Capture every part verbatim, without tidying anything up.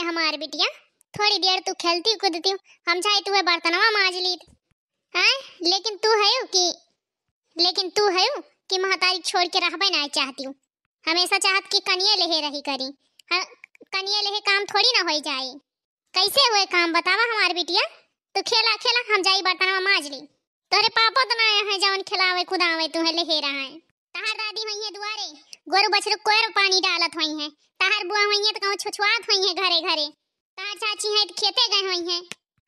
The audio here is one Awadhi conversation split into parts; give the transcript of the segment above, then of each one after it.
हमार बिटिया, थोड़ी देर तू खेलती कूदती, हम चाहे तुहे बर्तनवा माज लीत। आय, लेकिन तू हयू कि, लेकिन तू हयू कि महतारी छोड़ के रहबे ना चाहती हूँ। हमेशा चाहत कि कनिये लेहे रही करी। हाँ, कनिये लेहे काम थोड़ी ना होई जाए। कैसे हुए काम बतावा हमार बिटिया? तू खेला, खेला, हम जाई बर्तनवा माज ली। तोहरे पापो तो ना है जौन खिलावे, कुदावे, तुहे लेहे रहा है। तहार दादी होइहें दुआरे, गोरू बछरू कोयर पानी डालत होइहें। तहार बुआ होइहें तो कहूँ छुछुआत होइहें घरे घरे। तहार चाची हैं तो खेते गए होइहें।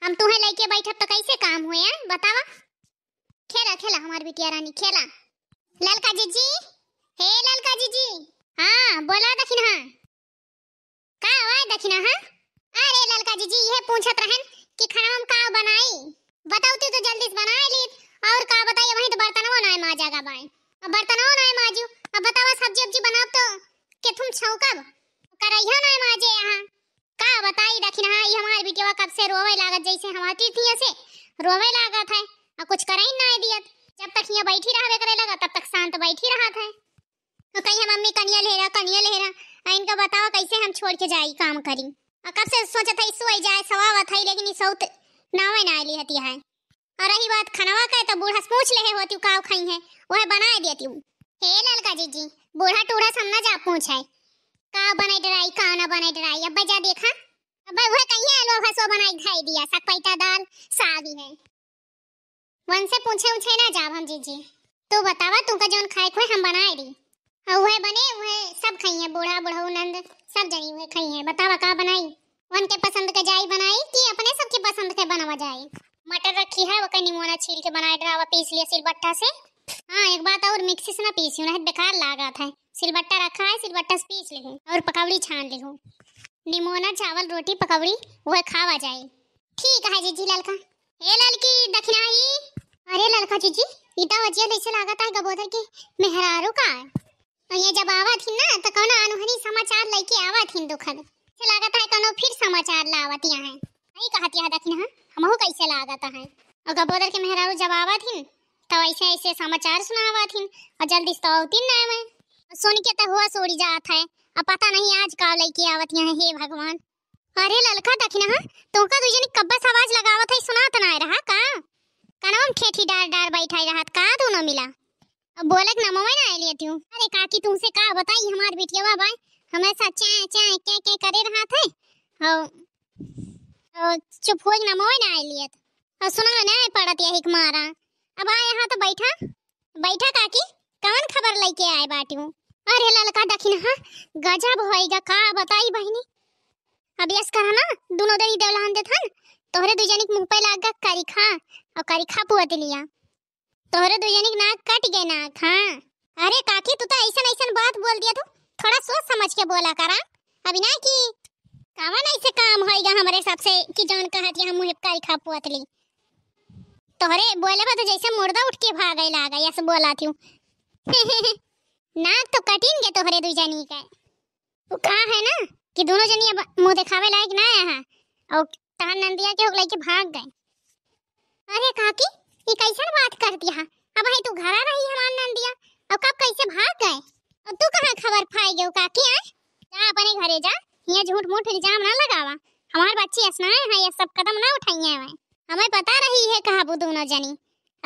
हम तुहे लेके बैठब तो कैसे काम हुए हैं, बतावा? खेला, खेला हमार बिटिया रानी, खेला। ललका जीजी, हे ललका जीजी। हाँ, बोला दखिनहा। का हुआ दखिनहा? अरे ललका जीजी, इहे पूछत रहन कि खाना में का बनाई? बतौती तो जल्दी से बनाए लीत। और का बताई, वहीं तो बर्तनवा ना माजा गा बाय। अब बर्तनवा ना माजू, अब बतावा सब्जी उब्जी बनाब तो केथुम छौकब? करैहा ना माजे यहाँ। का बताई दखिनहा, ई हमार बिटिया कब से रोवे लागत, जैसे हम आती थी ऐसे रोवे लागत है, और कुछ करे ही ना दियत। जब तक यहाँ बैठी रहबे करे लगा, तब तक शांत बैठी रहत है। तो कहिए, "मम्मी, कनिया लेहे रहा, कनिया लेहे रहा।" आ इनका बताओ, कैसे हम छोड़ के जाई, काम करी? आ कब से सोचत है, सोई जाए, सवावत है, लेकिन ई सौत नावे ना आइली हती है। और रही बात खनवा के, तो बूढ़ा से पूछ लेहे होती, "का खाई है, वह बनाए देती हूँ।" हे ललका जीजी, बूढ़ा टूढ़ा से हम ना जा पूछे, "का बनाई डराई, का ना बनाई डराई।" अब जा देखा, अब वह कहिए, "आलू भसो बनाई खाई दिया, सकपैता दाल, साग ही है।" उनसे पूछे उछे ना जाब हम जीजी। तू बतावा, तुमका जौन खाए के होए हम बनाए दी। और वह बने, वह सब खाई है, बूढ़ा, बुढ़ऊ, नंद, सब जनी वह खाई है। बतावा का बनाई? उनके पसंद के जाई बनाई कि अपने सबके पसंद के बनवा जाई? मटर रखी है, ओकर निमोना छील के बनाए डरावा, पीस लिया सिलबट्टा से। हाँ, एक बात और, मिक्सी से ना पीसी, उन्हें बेकार लागत है। सिलबट्टा रखा है, सिलबट्टा से पीस लिहू और पकौड़ी छान लिहू। निमोना चावल, रोटी, पकौड़ी, वह खावा जाए। ठीक है जीजी ललका। ए ललकी, दखिनहा ई। अरे ललका जीजी, ई तो अजिया जैसे लागत है गबोधर के मेहरारू का है। और ये जब आवत ही ना, तो कौनो अनोहरी समाचार लेके आवत ही दुखद। ऐसे लागत है कौनो फिर समाचार लावत यहाँ है। नहीं कहत यहाँ दखिनहा, हमहू कैसे लागत है। और गबोधर के मेहरारू जब आवत ही, तो ऐसे ऐसे समाचार सुनावत ही, और जल्दी से तो आवती ना है। सुन के तो हुआ सोड़ी जात है, अब पता नहीं आज का लेके आवत यहाँ, हे भगवान। अरे ललका दखिनहा, तोहका दुई जनी कब्बा से आवाज लगावत है, सुनात नाय रहा का? कनवा में ठेठी डार डार बैठाई रहत का दोनों मिला? अब बोले के नमवे ना आइली हती हूँ। अरे काकी, तुमसे का बताई, हमार बिटिया बाय हमेशा चाय चाय के के करे रहत है। और, और चुप होई के नमवे ना आइली हती। और सुना ना पड़त यही के मारा। अब आ यहाँ तो बैठा, बैठा काकी, कौन खबर लेके आए बाटी हूँ? अरे ललका दखिनहा, गजब होइगा का बताई बहिनी। अब यस करा ना, दोनों जनी देवलहन देथन, तोहरे दुई जनी के मुंह पे लाग गा करिखा, और करिखा पुअत लिया। तोहरे दुई जनी के नाक कट गए नाक, हाँ। अरे काकी, तू तो ऐसन ऐसन बात बोल दिया तू, थोड़ा सोच समझ के बोला करा। अभी ना कि कावन ऐसे काम होइगा हमरे सबसे कि जौन कहत या हम मुँह पे करिखा पुअत ली। तोहरे बोले बा तो जैसे मुर्दा उठ के भागे लागा, यस बोला थी। नाक तो कटिन के तोहरे दुई जनी के। वो का है ना कि दोनों जनी अब मुंह दिखावे लायक ना आया है, और तहार नंदिया के हो लेके भाग गए। अरे काकी, ये कैसन बात कर दिया? अब है तू घरा रही हमार नंदिया, और कब कैसे भाग गए? और तू कहाँ खबर पाए गयो काकी? आए जा अपने घरे जा, ये झूठ मूठ इल्जाम ना लगावा। हमार बच्ची असनाए है, ये सब कदम ना उठाइए हैं। हमें पता रही है कहा वो दोनों जनी।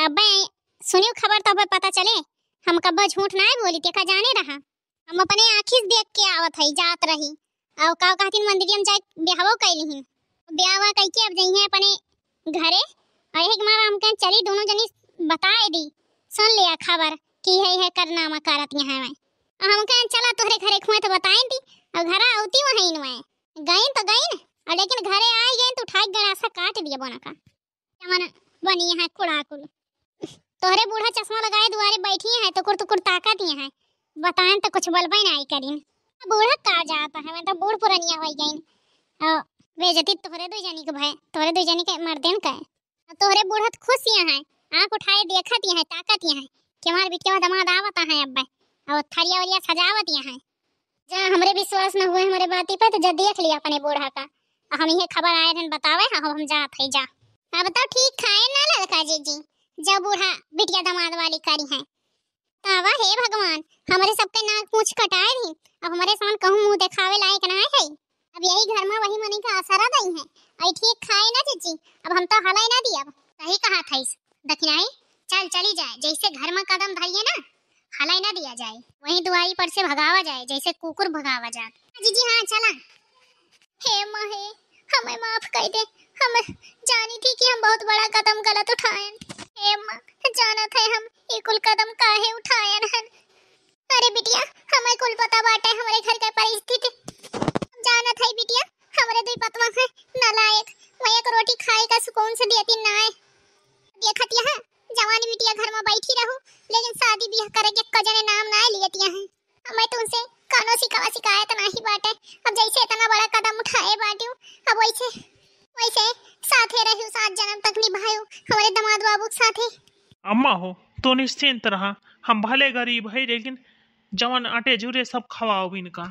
अबे सुनियो खबर तो अबे पता चले, हम कब्बो झूठ ना बोली, तेका जाने रहा। हम अपने आँखी से देख के आवत हई, जात रही। और का कहतीन, मंदिरिया में जाए ब्याहवो कैली ही। ब्याहवा कइके अब जइहें अपने घरे। और यही के मारा हम कहें, चली दोनों जनी बताए दी, सुन लिया खबर कि है, है करनामा करत यहाँ में। और हम कहें, चला तोहरे घरे खुए तो बताए दी। और घरा आवती वहीं में गइन तो गइन, और लेकिन घरे आई गइन तो उठाई गड़ासा काट दिया बोना का। जवन बनी है कुड़ाकुल। तोहरे बूढ़ा चश्मा लगाए दुआरे बैठी हैं, टुकुर टुकुर ताकत ही हैं। बताएं तो कुछ बोलबे नहीं करीन। बूढ़ा का जाता है, मैं तो बूढ़ पुरनिया हो गई। और बेइज्जती तोहरे दो जनी के भाई, तोहरे दो जनी के मर्देन का है। और तोहरे बूढ़ा तो खुश ही हैं, आँख उठाए देखत ही हैं, ताकत ही हैं कि हमारे बिटिया दमाद आवता है अब। और थरिया वरिया सजावत ही हैं। जा, हमरे विश्वास न हुए हमरे बाती पे, तो जा देख लिया अपने बूढ़ा का। आ हम इहे खबर आए रहन बतावे, हाँ, हम जात है, जा। अब तो ठीक खाए ना ललका जीजी, जब बूढ़ा बिटिया दमाद वाली करी है। तब हे भगवान, हमरे सबके नाक पूछ कटाए रही, अब हमरे सामने कहूँ मुँह देखावे लायक ना है। अब यही घर मा वही मनी का आसरा दई है। ऐठी खाए ना जिज्जी, अब हम तो हलाई ना दियब। सही कहा थईस दखिनाई, चल चली जाए, जैसे घर मा कदम धरिए ना, हलाई ना दिया जाए, वही दुआरी पर से भगावा जाए जैसे कुकुर भगावा जात। जिज्जी हाँ चला। हे माँ हे, हमें माफ कर दे, हम जानी थी कि हम बहुत बड़ा कदम गलत उठाएन। हे माँ, जानत है हम ई कुल कदम काहे उठाएन हन। अरे बिटिया, हमें कुल पता बाटे हमरे घर के परिस्थिति। हम जानत है बिटिया, हमरे दुई पतवा है नालायक, वही एक रोटी खाए का सुकून से देती नाय। देखत यह जवान बिटिया घर मा बैठी रहू, लेकिन शादी बियाह करे के कजने नाम नाय लियत यह। हमें तुमसे कौनो शिकवा शिकायत नाही बाटे। अब जैसे इतना बड़ा कदम उठाए बाटियो, अब वैसे, वैसे साथे रहियो, सात जन्म तक निभायो हमरे दामाद बाबू के साथे। अम्मा हो, तू निश्चिंत रहा, हम भले गरीब है, लेकिन जवन आटे जुरे सब खवाओ इनका,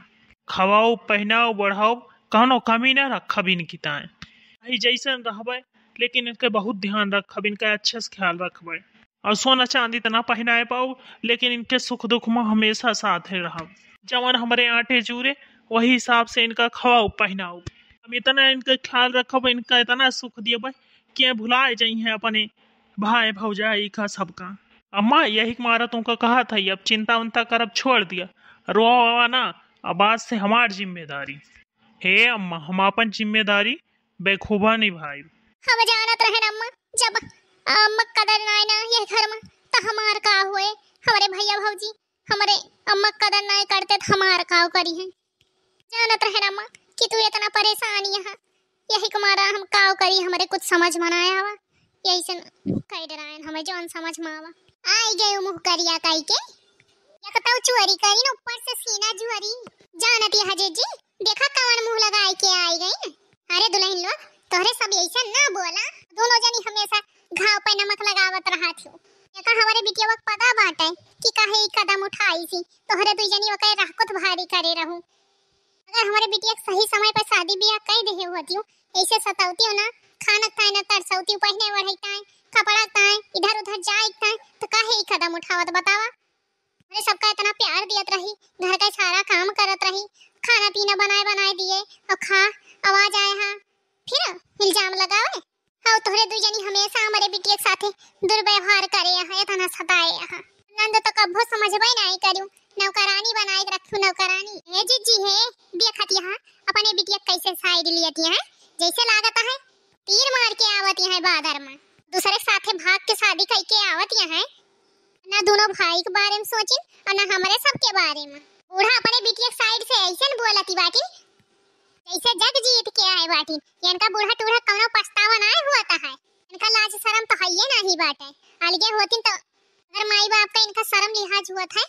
खवाओ, पहनाओ, बढ़ाओ, कौनो कमी ना रखब इनकी ताए। भाई जैसन रहबे, लेकिन इनके बहुत ध्यान रखब, इनका अच्छे से ख्याल रखबे। और सोना चांदी तो ना पहनाए पाओ, लेकिन इनके सुख दुख में हमेशा साथ है रहब। जवन हमरे आटे जुरे, वही हिसाब से इनका खवाओ पहनाओ। हम इतना इनका ख्याल रखब, इनका इतना सुख दियब कि ये भुलाए जाई हैं अपने भाई भौजाई का सबका। अम्मा यही के मारा तुमका कहा था, अब चिंता उंता करब छोड़ दिया, रोवा वोवा ना, अब आज से हमार जिम्मेदारी। हे अम्मा, हम अपन जिम्मेदारी बेखूबा निभाई। हम जानत रहन अम्मा, जब अम्मा कदर नाय ना ये घर में, त हमार का हुए, हमरे भैया भौजी हमरे अम्मा कदर नाय करते त हमार का करी है। जानत रहन अम्मा कि तू इतना परेशान यहाँ, यही के मारा हम का करी, हमरे कुछ समझ में ना आवा, यही से कह डरायन हमें जौन समझ में आवा। आई गए मुँह करिया कई के, एक तो चोरी करी न ऊपर से सीना जुहरी। जानत यह जिज्जी, देखा कवन मुँह लगाए के आई गई। अरे दुलहिन लोग, तोहरे सब ऐसे ना बोला, दोनों जनी हमेशा घाव पे नमक लगावत रहत हो। एका हमरे बिटिया के पता बाटे कि काहे ई कदम उठाई सी, तोहरे दुई जनी ओके रहकुत भारी करे रहू। अगर हमरे बिटिया के सही समय पे शादी बियाह कई देहे होतियो, ऐसे सतावतियो ना, खाना ताए ना तरसौतियो, पहने ओढ़े ताए, कपड़ा ताए, इधर उधर जाए ताए, तो काहे ई कदम उठावत बतावा? अरे सबका इतना प्यार दियत रही, घर का सारा काम करत रही, खाना पीना बनाए बनाए दिए, और खा, आवाज आए हाँ, फिर इल्जाम लगावे। हाँ, तोहरे दुई जनी हमेशा हमरे बिटिया के साथे दुर्व्यवहार करे यहाँ, इतना सताए यहाँ। नंद तो कब्बो समझबे नहीं करू, नौकरानी बनाए के रखू, नौकरानी। हे जिज्जी हे, देखत यहाँ अपने बिटिया कैसे साइड लियत यहाँ, जैसे लागत है तीर मार के आवत यहाँ बादर में, दूसरे के साथे भाग के शादी कई के आवत यहाँ। ना दोनों भाई के बारे में सोचिन और ना हमरे सबके बारे में। बूढ़ा अपने बिटिया के साइड से ऐसे न बोलती बाटी, जैसे जग जीत के आए बाटी। इनका बूढ़ा टूढ़ा कौनो पछतावा ना हुआ है, इनका लाज शरम तो हइये नाही बाटे। अलगे होतिन तो अगर माई बाप का इनका शरम लिहाज हुआ था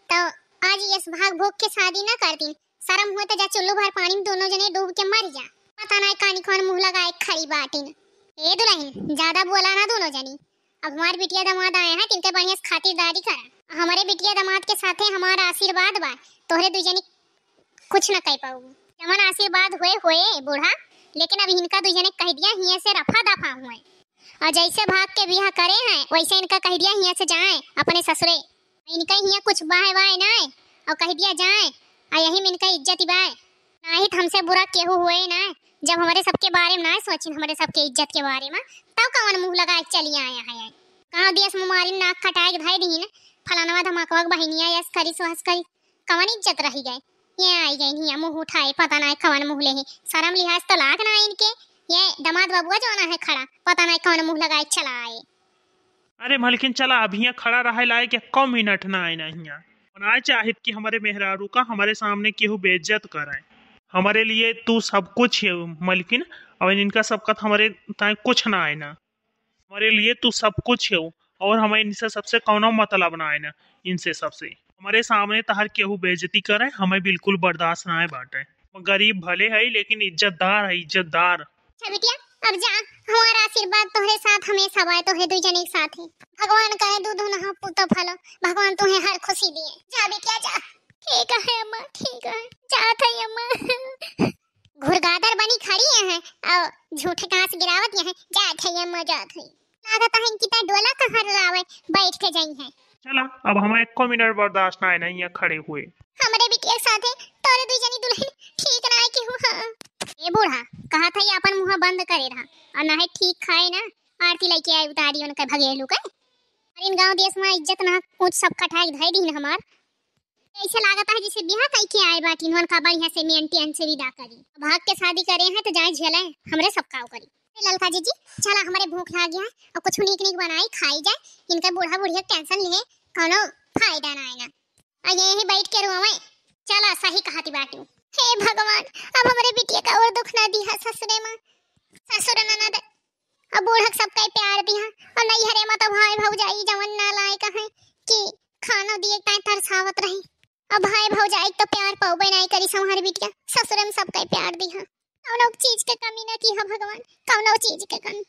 तो आज ये भाग भोग के शादी ना करतिन। शरम हुआ तो जा चुल्लू भर पानी में दोनों जने डूब के मर जा। पता ना कानी कौन मुँह लगाए खड़ी बाटिन। ए दुलहिन, ज्यादा बोला ना दोनों जनी। अब हमार बिटिया दामाद आए हैं, तिनके बढ़िया से खातिरदारी करा। हमरे बिटिया दामाद के साथे हमार आशीर्वाद बा, तोहरे दुई जनी कुछ ना कह पाऊ। जवन आशीर्वाद हुए हुए बूढ़ा, लेकिन अब इनका दुई जने कह दिया हियाँ से रफा दफा हुए। और जैसे भाग के बियाह करे हैं, वैसे इनका कह दिया हियाँ से जाए अपने ससुरे। इनका हियाँ कुछ बाय वाय ना, और कह दिया जाए, और यही में इनका इज्जत बाय। नाही त हमसे बुरा केहू हुए ना, जब हमरे सबके बारे में ना सोचिन, हमरे सबके इज्जत के बारे में, तब कवन मुँह लगाए के चली आए हैं? गाँव देश में मारिन नाक कटाए के धई दीन, फलानवा धमाकवा के बहिनिया यस करी सोहस करी, कवन इज्जत रही गए? ये आई गई हियाँ मुँह उठाए, पता ना कवन मुँह ले ही। शरम लिहाज तो लाग ना इनके। ये दामाद बबुआ जो ना है खड़ा, पता ना कवन मुँह लगाए के चला आए। अरे मलकिन, चला, अब हियाँ खड़ा रहे लायक एको मिनट ना आए ना हियाँ। ना चाहित कि हमरे मेहरारू का हमरे सामने केहू बेइज्जत करे। हमरे लिए तू सब कुछ है मलकिन, और इनका सबका तो हमरे ताए कुछ ना आए ना। हमरे लिए तू सब कुछ है, और हमें इनसे सबसे कौनो मतलब ना आए ना, इनसे सबसे। हमरे सामने तहर केहू बेइज्जती करे, हमें बिल्कुल बर्दाश्त ना आए बाटे। गरीब भले है, लेकिन इज्जतदार है, इज्जतदार। अच्छा बिटिया, अब जा, हमारा आशीर्वाद तोहरे साथ हमेशा बाय, तोहरे दुई जने के साथ है। भगवान करे दू दोनों हाथ पुतो फलो, भगवान तुम्हें हर खुशी दिए। जा बिटिया जा। ठीक है अम्मा, ठीक है, जात है अम्मा। घुरगादर बनी खड़ी है और झूठे कांस गिरावत है, जात है अम्मा, जात है। लागत है इनकी ता डोला कहाँ लावे, बैठ के जाई है। चला, अब हमें एको मिनट बर्दाश्त ना है, नहीं है खड़े हुए। हमरे बिटिया के साथे तोरे दुई जनी दुलहिन ठीक ना है केहू, हाँ। ए बूढ़ा, कहा था ये अपन मुँह बंद करे रहा, और ना है ठीक खाए ना, आरती लेके आए उतारी उनके भगेलू के। अरे इन गाँव देश में इज्जत ना कुछ सब कटाई धई दीन हमार। ऐसे लागत है जैसे बियाह कई के आए बाटी, उनका बढ़िया से मेंटेन से विदा करी। भाग के शादी करे हैं तो जाए झेले, हमरे सब काव करी। ए ललका जीजी, चला, हमरे भूख लाग गया है और कुछ नीक नीक बनाई खाई जाए। इनका बूढ़ा बुढ़िया टेंशन लिए कौनो फायदा ना है ना। आ यही बैठ के रोवे। चला, सही कहती बाटी। हे भगवान, अब हमरे बिटिया का और दुख ना दिहा ससुरे माँ। ससुर ननद अब बूढ़क सबका प्यार दिहा, और नैहरे में तो भाई भौजाई जवन ना लायक है कि खानो दिए ताई तरसावत रही। अब भाई भौजाई तो प्यार पौबे नहीं करी हमार बिटिया, ससुरे में सबका प्यार दिहा। कौनो चीज के कमी ना की हो भगवान, कौनो चीज के कमी।